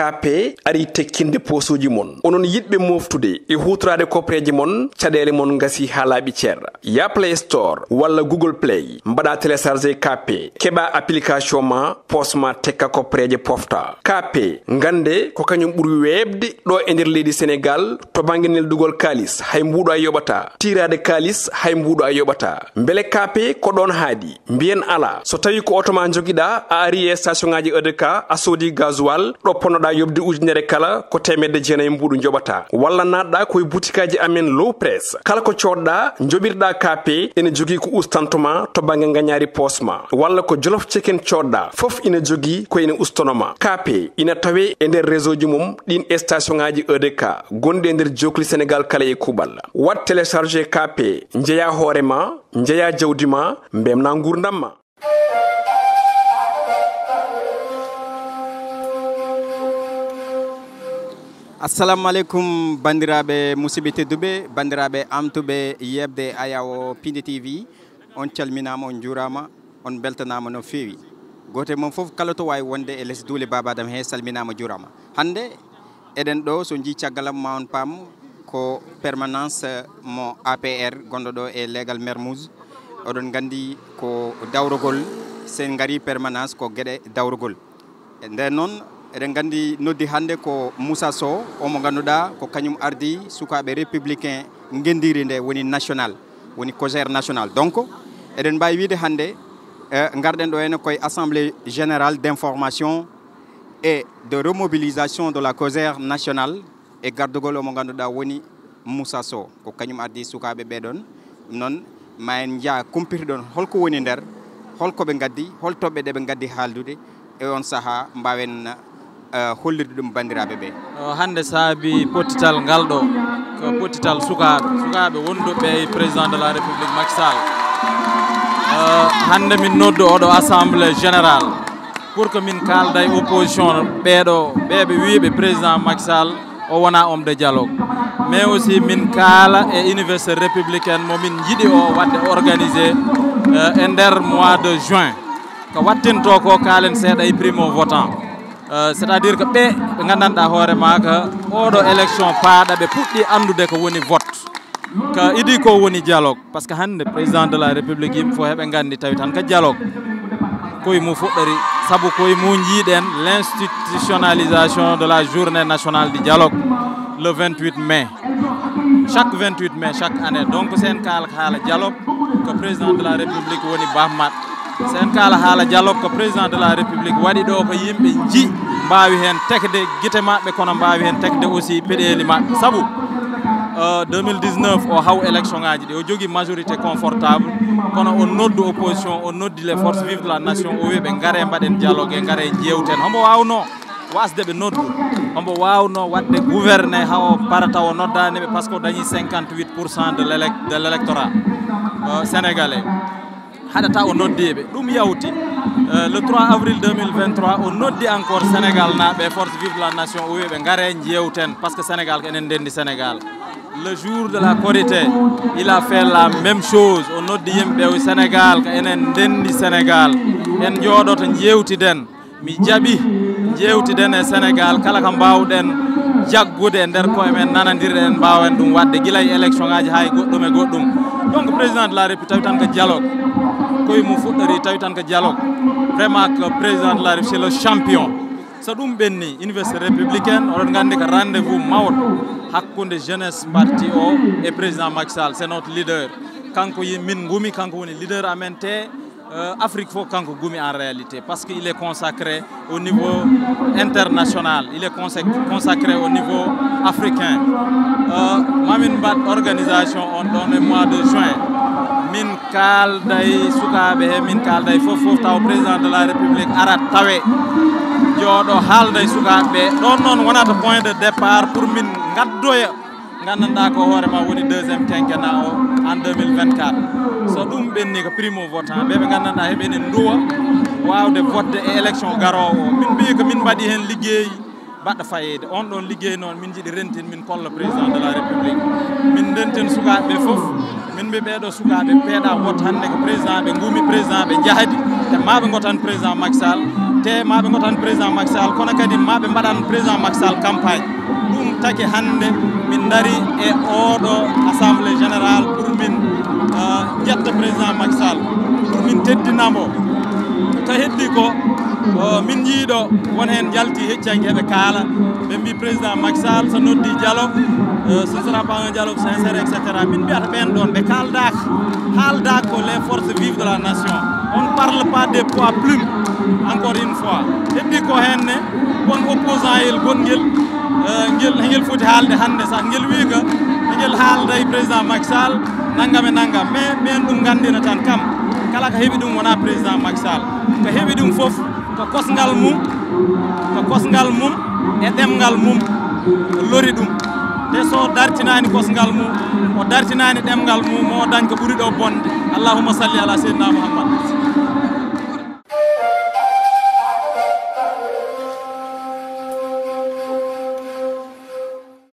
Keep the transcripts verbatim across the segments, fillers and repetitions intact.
K P ari tekkinde poosuuji mon. Onon yiɗɓe mooftude e huutoraade koppereeje mon, caɗeele mon ngasi haa laaɓi cer. Ya Play Store walla Google Play, mbaɗa télécharger K P, keɓa application ma, poos ma tekka koppereeje pofta. K P, ngannde ko kañum ɓuri weeɓde ɗo e nder leydi Senegaal to bannge neldugol kaalis, hay mbuuɗo a yoɓata. Tiiraade kaalis, hay mbuuɗo a yoɓata. Mbele K P ko ɗoon haaɗi? Mbiyen alaa. So tawii ko oto ma njogiɗaa, a ari e station ŋaaji E D K, a soodi gasoil, ɗo ponnoɗaa yoɓde ujunere kala, ko teemedde jeenayi mbuuɗu njoɓataa. Walla naatɗaa ko e butikaaji amen Low Press. Kala ko coodɗaa, njoɓirɗaa K P, ene jogii ko ustantoo ma to bannge ngañaari poos ma. Walla ko Jolof Chicken coodɗaa, fof ina jogii ko ene ustanoo ma. K P ina tawee e nder réseau ji mum ɗiin station ŋaaji E D K gonɗi e nder jookli Senegaal kala e kuuɓal. Waɗ télécharger K P, njeyaa hoore ma, njeyaa jawdi ma, mbeltinaa nguurndam ma. Assalamu aleykum, banndiraaɓe musidɓe tedduɓe, banndiraaɓe amtuɓe yeeɓde Ayawo Pindi T V. On calminaama, on njuuraama, on mbeltanaama no feewi. Gooto e mon fof, kala to waawi wonde e les duule Baaba Adama he, salminaama, juuraama. Hannde eɗen ɗo, so njii caggal am, ma on paam ko permanence mo A P R gonɗo ɗo e leegal Mermoz. Oɗon nganndi ko dawrugol, so en ngarii permanence ko geɗe dawrugol. Nden noon, eɗen nganndi noddi hannde ko Moussa Sow, o mo ngannduɗaa ko kañum ardii sukaaɓe républicain ngenndiire nde woni national, woni COJER national. Donc, eɗen mbaawi wiyde hannde, eh, ngarɗen ɗo henne koye assemblée générale d'information et de remobilisation de la COJER nationale, e gardugol o mo ngannduɗaa woni Moussa Sow, ko kañum ardii sukaaɓe ɓee ɗoon. Ɗum noon, ma en njah kumpitoɗon holko woni nder, holko ɓe ngaddi, hol toɓɓe ɗe ɓe ngaddi haaldude. E oon sahaa, mbaawen, eh, hollirde ɗum banndiraaɓe ɓee. O, hannde saabi pottital ngal ɗo, ko pottital sukaaɓe, sukaaɓe wonduɓe e président de la République Macky Sall. Eh, hannde min noddu oɗo assemblée générale pour que min kaalda e opposition ɓeeɗo, ɓeeɓe wiiɓe président Macky Sall o wona homme de dialogue. Mais aussi min kaala e université républicaine mo min njiɗi o waɗde organisé, eh, e nder mois de juin. Ko wattinto ko, kaalen seeɗa e primo votant. Eh, c'est-à-dire que ɓe, ɓe nganndanɗaa hoore ma ko oɗo élection paaɗa, ɓe puɗɗi anndude ko woni vote. Ko idii ko woni dialogue. Par ce que hannde président de la République, yimɓe fof heɓe nganndi, tawi tan ko dialogue. Koye mum fuɗɗori, sabu koye mum njiiɗen l'institutionnalisation de la journée nationale du dialogue le vingt-huit mai. Chaque vingt-huit mai, chaque année. Donc, so en kaala ko haala dialogue, ko président de la République woni bahmat. So en kaala haala dialogue, ko président de la République waɗi ɗo, ko yimɓe nji mbaawi heen tekde gite maɓɓe, kono mbaawi heen tekde aussi peɗeeli maɓɓe. Sabu, euh, deux mille dix-neuf o haw élection ngaji ɗi, o jogii majorité confortable, kono o noddu opposition, o noddi les forces vives de la nation, o wi ɓe ngare mbaɗen dialogue, e ngare njeewten. Hombo waawno wasde ɓe noddu? Hombo waawno waɗde gouverner hawo parata o noddaani ɓe, par ce que o dañi cinquante-huit pour cent de l'élec-, de l'électorat, euh, sénégalais? Haɗata o noddi ɓe, ɗum yawti. Euh, le trois avril deux mille vingt-trois, o noddi encore Sénégal naaɓe, force vive de la nation, o wi ɓe ngare njeewten, par ce que Sénégal ko enen ndenndi Sénégal. Le jour de la Korité, il a fait la même chose. O noddi yimɓe, o wi Sénégal ko enen ndenndi Sénégal. En njooɗoto njeewtiden. Mi jaɓi njeewtiden e Sénégal, kala ko mbaawɗen jaggude e nder koye men, nanondirɗen, mbaawen ɗum waɗde gila e élection ngaji haa e goɗɗum e goɗɗum. Donc, président de la République tawi tan ko dialogue. Koye mum fuɗɗori, tawi tan ko dialogue. Vraiment, que président de la République, c'est le champion. So ɗum ɓenni, université républicaine, oɗon nganndi ko rendez-vous mawɗo hakkunde jeunesse parti o e président Macky Sall. C'est notre leader. Kanko yi-, min ngumi, kanko woni leader amen, te euh, Afrique fof kanko gumi en réalité, par ce que il est consacré au niveau international, il est consac-, consacré au niveau africain. Euh, mamin mbaɗ organisation on ɗon e mois de juin. Min kaalda e sukaaɓe he, min kaalda e fof fof, taw président de la République arat tawe. Jooɗo haalda e sukaaɓe ɓe. Ɗon noon wonata point de départ pour min ngaddoya nganndanɗaa ko hoore ma woni deuxième quinquennat o en deux mille vingt-quatre. So ɗum ɓenni ko primo votant, ɓe ɓe nganndanɗaa heɓe ene nduwa waawde vote e élection garoowo o. Min mbiyi ko min mbaɗi heen liggey baɗɗo faayiida. On ɗon liggey noon min njiɗi rentin, min kolla président de la République. Min ndentin sukaaɓe ɓe fof, min mbi ɓeeɗo sukaaɓe peeɗa vote hannde ko président ɓe ngumi, président ɓe njahdi, te ma ɓe ngotan président Macky Sall. Te maɓe gotan président Macky Sall, kono kadi maɓe mbaɗan président Macky Sall campagne. Ɗum taki hannde min dari e oɗo assemblée générale pour min ah, jetta président Macky Sall, pour min teddinamo. Ko heddi ko, oh, min njiiɗo won heen jalti heccanke heɓe kaala. Ɓe mbi président Macky Sall so noddi dialogue, euh, ce sera pas un dialogue sincère, et cetera. Min mbiyata ɓeen ɗoon ɓe kaaldaaka, haaldaaka ko les forces vives de la nation. On ne parle pas des poids plumes, encore une fois. Heddi ko heen ne won opposant el gonngel, euh, ngel ngel foti haalde hannde sax, ngel wii ko ngel haalda e président Macky Sall nangam e nangam. Mais ɓeen ɗum nganndina tan kam, kala ko heɓi ɗum wona président Macky Sall. Ko heɓi ɗum fof ko kosngal mum, ko kosngal mum e ɗemngal mum lori ɗum. Te so dartinaani kosngal mum, o dartinaani ɗemngal mum, mo dañ ko ɓuri ɗo bonde. Allahumma salli ala seydina Muhammad.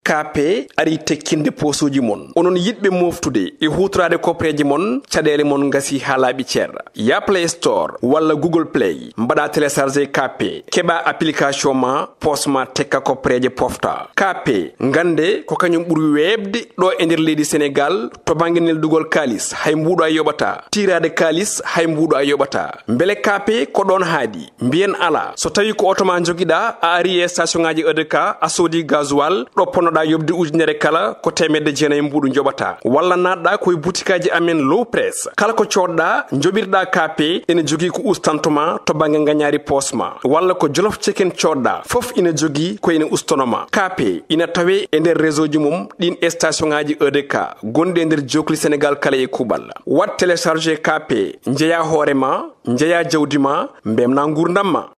K P ari tekkinde posuuji mon. Onon yiɗɓe moftude e huutoraade koppareeji mon, caɗeele mon ngasi haa laaɓi cer. Ya Play Store walla Google Play, mbaɗa télécharger K P, keɓa application ma, pos ma tekka koppareeje pofta. K P, ngannde ko kañum ɓuri weeɓde ɗo e nder leydi Senegaal to bannge neldugol kaalis, hay mbuuɗo a yoɓata. Tiiraade kaalis, hay mbuuɗo a yoɓata. Mbele K P ko ɗoon haaɗi? Mbiyen alaa. So tawii ko oto ma njogiɗaa, a arii e station ŋaaji E D K, a soodii gasoil, ɗo ponnoɗaa yoɓde ujunere kala, ko teemedde jeenayi mbuuɗu njoɓataa. Walla naatɗaa ko e butikaaji amen Low Press. Kala ko coodɗaa, njoɓirɗaa K P, ene jogii ko ustanto ma to bannge ngañaari poos ma. Walla ko Jolof Chicken coodɗaa, fof ina jogii ko ina ustono ma. K P ina tawee e nder réseau ji mum ɗiin e station ŋaaji E D K gonɗi e nder jookli Senegaal kala e kuuɓal. Waɗ télécharger K P, njeyaa hoore ma, njeyaa jawdi ma, mbeltinaa nguurndam ma.